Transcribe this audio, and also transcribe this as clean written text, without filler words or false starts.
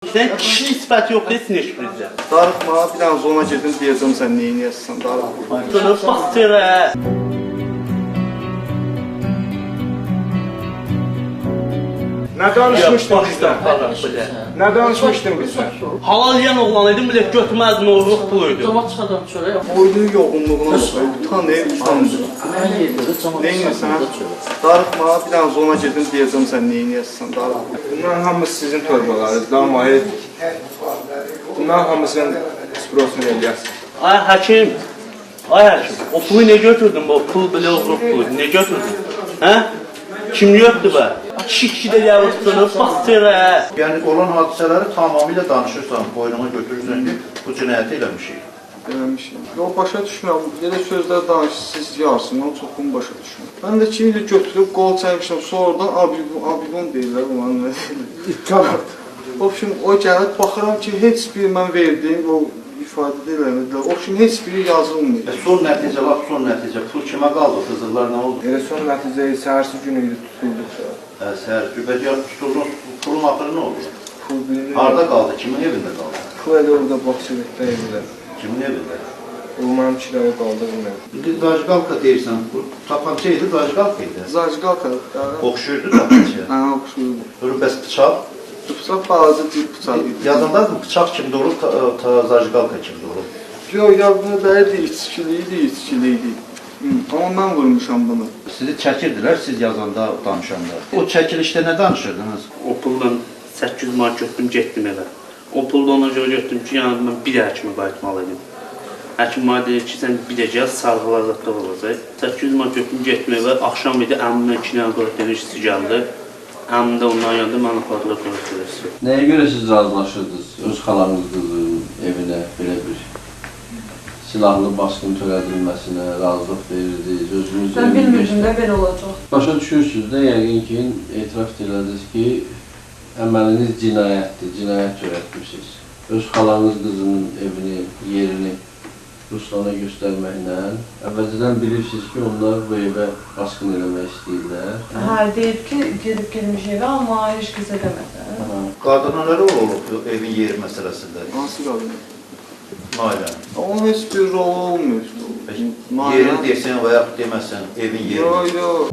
Sən kişilik sifəti yox desin heç birizə. Darıxma, bir dənə zona girdim, deyəcəm sən neyniyəsən, darıxma. Sınıf bastırı. Nə danışmışdın bizdən? Başdan belə. Nə danışmışdın bizdən? Halal yiyən oğlan idim, belə götürməzdin, oğurluq pulu idi. Camaat çıxadan çörək. Boynun yoğunluğuna bax, utan, ey, utan. Neynirsən? Darıxma, bir dənə zona girdim, deyəcəm sən neyniyəsən, darıxma. Bunların hamısı sizin torbalarınızdır, amma bunların hamısının sprosunu eləyəsiniz. Ay həkim, ay həkim, o pulu nə götürdün bu? Pul belə oğurluq pulu, nə götürdün? Hə? Kim götürdü bə? Kişi kişi də gəlib sınıf bastırı. Yəni olan hadisələri tamamilə danışırsan, boynuna götürürsən ki, bu cinayəti eləmişik. Eləmişəm. Yox, başa düşmürəm. Elə sözlər danışırsınız yarısından çoxunu başa düşmürəm. Mən də ki ilə götürüb qol çəkmişəm. Sonradan abibon deyirlər ona nə deyirlər. Obşim o gəlir, baxıram ki, heç bir mən verdiyim o ifadə deyirlər. Obşim heç biri yazılmıyor. Son nəticə, lap son nəticə, pul kimə qaldı, qızıllar nə oldu? Elə son nəticə səhərsi günü idi tutulduq da. Hə, səhər, bəs tutuldun, pulun axırı nə oldu? Pul bilinir. Harda qaldı, kimin evində qaldı? Pul elə orada Bakıbəktdə evdə. Kimin evində? O mənim kiraya qaldığım ev. İndi zajqalka deyirsən, bu tapança idi, zajqalka idi. Zajqalka. Oxşuyurdu tapançaya. Hə, oxşuyurdu. Durun, bəs bıçaq? Bıçaq balaca bir bıçaq idi. Yadındadırmı, bıçaq kimdə olub, zajqalka kimdə olub? Yox, yadımda deyildi, içkili idi, içkili idi. Amma mən vurmuşam bunu. Sizi çəkirdilər, siz yazanda, danışanda. O çəkilişdə nə danışırdınız? O pulla 800 manat götürdüm, getdim evə. O pulu da ona görə götürdüm ki, yəni mən bir də həkimə qayıtmalı idim. Həkim mənə dedi ki, sən bir də gəl, sarğılar zətdə olacaq. 800 manat götürdüm, getdim evə. Axşam idi, əmimlə iki dənə qörət enerjisi gəldi. Əmim də ondan yandı, mən apardılar qörət enerjisi. Nəyə görə siz razılaşırdınız öz xalanız qızının evinə belə bir silahlı basqın törədilməsinə razılıq verirdiniz, özünüz Mən evi bilmirdim də göstər- belə olacaq. Başa düşürsünüz də yəqin ki, etiraf elədiniz ki, əməliniz cinayətdir, cinayət törətmişsiniz. Öz xalanız qızının evini, yerini Ruslana göstərməklə əvvəlcədən bilirsiniz ki, onlar bu evə basqın eləmək istəyirlər. Hə, deyib ki, gedib girmiş evə, amma heç kəsə demədi. Qadına nə rol olub evin yeri məsələsində? Hansı qadın? Nailə. Onun heç bir rolu olmuyor. Yerini desən və yaxud deməsən, evin yerini. Yox, yox.